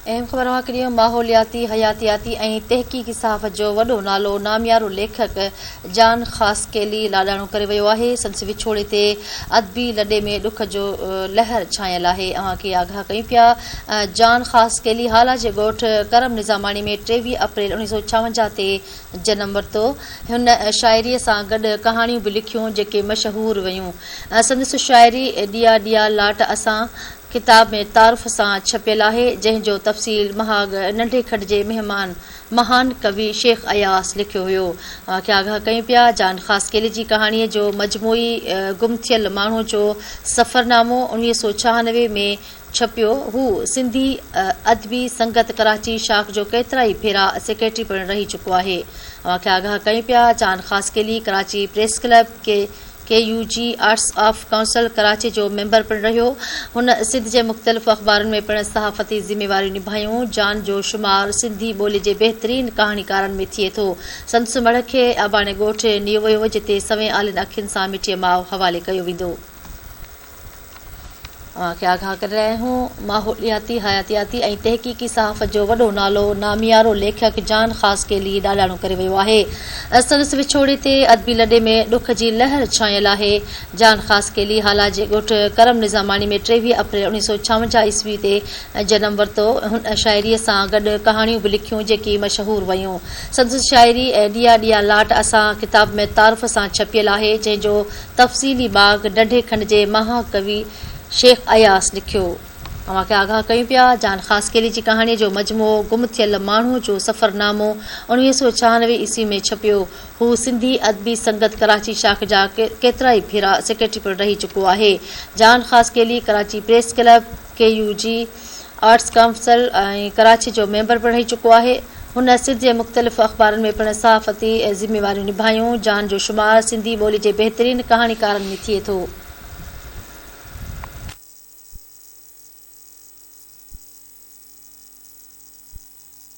اهم خبر اوهان کي ڏيون ماحولياتي، حياتياتي ۽ تحقيقي صحافت جو وڏو نالو ناميارو ليکڪ جان خاصخيلي لاڏاڻو ڪري ويو آهي. سندس وڇوڙي تي ادبي لڏي ۾ ڏک جو لهر ڇانيل آهي. اوهان کي آگاهه ڪيون پيا جان خاصخيلي هالا جي ڳوٺ ڪرم نظاماڻي ۾ 23 اپريل 1956 تي جنم ورتو. هن شاعريء سان گڏ ڪهاڻيون به لکيون جيڪي مشهور ويون. سندس شاعري ڏيئا ڏيئا لاٽ اسان ڪتاب ۾ تعارف سان ڇپيل آهي، جنهن جو تفصيل مهاڳ ننڍي کنڊ جي مهمان مهان ڪوي شيخ اياز لکيو هيو. اوهان کي آگاهه ڪيون پيا، جان خاصخيلي جي ڪهاڻيء جو مجموعي گم ٿيل ماڻهو جو سفرنامو 1996 ۾ ڇپيو. هو سنڌي ادبي سنگت ڪراچي شاخ جو ڪيترائي ڀيرا سيڪريٽري پڻ رهي چڪو آهي. اوهان کي آگاهه ڪيون پيا، Jan Khaskheli Karachi press club K K U J arts of council Karachi جو ميمبر پڻ رهيو. هن سنڌ جي مختلف اخبارن ۾ پڻ صحافتي ذميواريون نڀايون. جان جو شمار سنڌي ٻولي جي بهترين ڪهاڻيڪارن ۾ ٿئي ٿو. سندس مڙهه کي اباڻي ڳوٺ نيو ويو جتي سوين آلين اکين سان مٽيء ماء حوالي ڪيو ويندو. اوهان کي آگاهه ڪري رهيا آهيون ماحولياتي، حياتياتي ۽ تحقيقي صحافت جو وڏو نالو ناميارو ليکڪ جان خاصخيلي ڏاڏاڻو ڪري ويو آهي. سندس وڇوڙي تي ادبي لڏي ۾ ڏک جي لهر ڇانيل آهي. جان خاصخيلي هالا جي ڳوٺ ڪرم نظاماڻي ۾ 23 اپريل 1956 عيسوي تي جنم ورتو. هن شاعريء سان گڏ ڪهاڻيون به لکيون جيڪي مشهور ويون. سندس شاعري ڏيئا ڏيئا لاٽ اسان ڪتاب ۾ تعارف سان ڇپيل آهي جنهن جو تفصيلي باغ ننڍي کنڊ جي مها ڪوي شيخ اياز لکيو. اوهان کي آگاهه ڪيون پيا، جان خاصخيلي جي ڪهاڻيء جو مجموعو گم ٿيل ماڻهوء جو سفرنامو 1996 عيسوي ۾ ڇپيو. هو سنڌي ادبي سنگت ڪراچي شاخ جا ڪيترائي ڀيرا سيڪريٽري پڻ رهي چڪو آهي. Jan Khaskheli Karachi press club, K U J, arts council ۽ Karachi جو ميمبر پڻ رهي چڪو آهي. هن سنڌ جي مختلف اخبارن ۾ پڻ صحافتي ذميواريون نڀايون. جان جو شمار سنڌي ٻولي جي بهترين ڪهاڻيڪارن ۾ ٿئي ٿو.